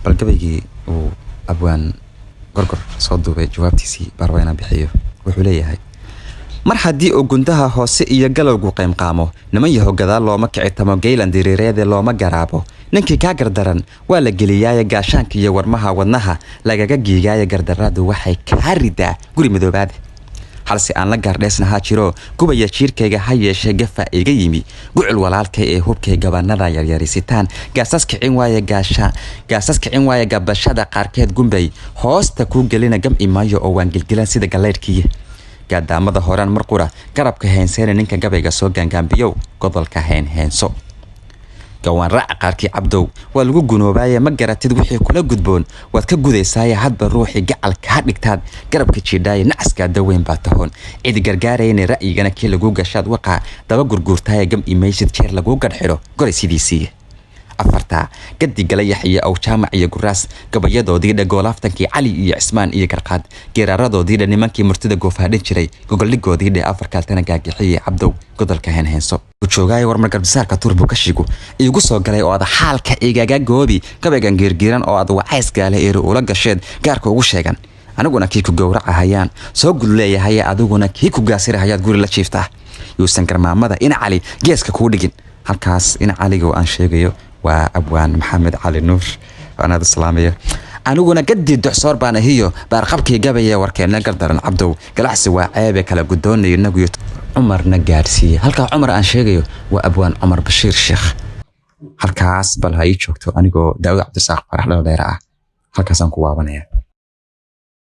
Bal gabaygii uu abwaan Gorgor soo duubay jawaabtiisii baan rabaa inaan bixiyo. Wuxuu leeyahay: Mar haddii uu gundaha hoose iyo galowgu qaymqaamo, niman yaho gadaal looma kicitamo, geylan diriireede looma garaabo. Ninkii kaa gardaran waa la geliyaaye, gaashaanka iyo warmaha wadnaha lagaga giigaaye, gardaraadu waxay kaa ridaa guri madoobaade. Halse aan la gaardheesnahaa jiro gubaya jiirkayga, ha yeeshee gafa iga yimi gucul walaalkay ee hubkay gabanada yaryarisitaan gaasas kicin waaye, gaasha gaasas kicin waaye, gabashada qaarkeed gumbay hoosta kuu gelina. Gam'i maayo oo waan gilgilan sida galaydhkiiya gaadaamada horaan mar qura garabka heenseena. Ninka gabayga soo gaangaambiyow, godolka heenheenso. Gawaan raaca qaarkii, Cabdow, waa lagu gunoobaaye. Ma garatid wixii kula gudboon waad ka gudaysaaye, hadba ruuxii gacal kaa dhigtaad garabka jiidhaaye. Nacaskaa daweyn baa tahoon cidi gargaarayna, ra'yigana kii lagu gashaad waqaa daba gurguurtaaye. Gam imaysid jeer laguu gadhxidho goray sidiisii. Afartaa gadi galayax iyo Awjaamac iyo Guraas gabayadoodii dhe, goolaaftankii Cali iyo Cismaan iyo Garqaad geeraaradoodii dhe, nimankii murtida goofaadhin jiray gogoldhigoodii dhe, afar kaaltana gaagixiye. Cabdow, godolka heenheenso. Joogaayo warmar garbisaarka tuur kashigu iigu soo galay oo aad xaalka igaga goobi gabaygan giirgiiran oo aad wacays gaale eeri ula gasheed gaarka ugu sheegan. Aniguna kii ku gowracahayaan soo gud leeyahay, adiguna kii ku gaasirahayaad guri la jiiftaa. Yuusan garmaamada ina Cali geeska kuu dhigin. Halkaas ina Caliga oo aan sheegayo waa abwaan Maxamed Cali Nuur, anaad islaamaya. Aniguna gadii docsoor baan ahiyo baarqabkii gabaya warkeenna gardaran. Cabdow, galacsi waa ceebe kala gudoonayo inaguyo Cumarna gaadhsiiye. Halkaa Cumar aan sheegayo waa abwaan Cumar Bashiir Sheekh. Halkaas bal ha ii joogto anigoo Daawud Cabdisaaq Farax Dhaldheere ah, halkaasaan ku waabanaya.